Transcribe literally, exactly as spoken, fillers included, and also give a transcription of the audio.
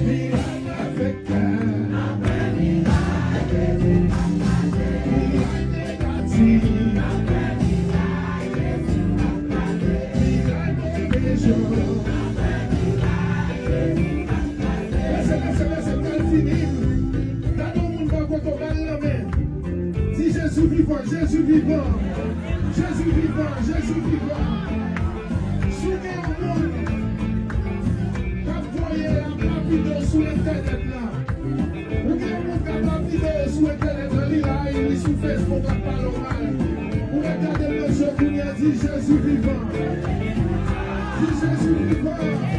Mirak avèk kè. Mirak negatif. Mirak move jan. Lèse, lèse, lèse, m pral fini. Gade yon moun bò kote w, ba l lanmen. Di, Jezi vivan, Jezi vivan. Jezi vivan, Jezi vivan. Si w gen yon moun k ap voye ap lapide w sou entènèt la, ou gen yon moun k ap lapide w sou entènèt la, li la, li sou Facebook ap pale w mal, ou mèt gade l nan je kounye a, di, Jezi vivan. Di, Jezi vivan.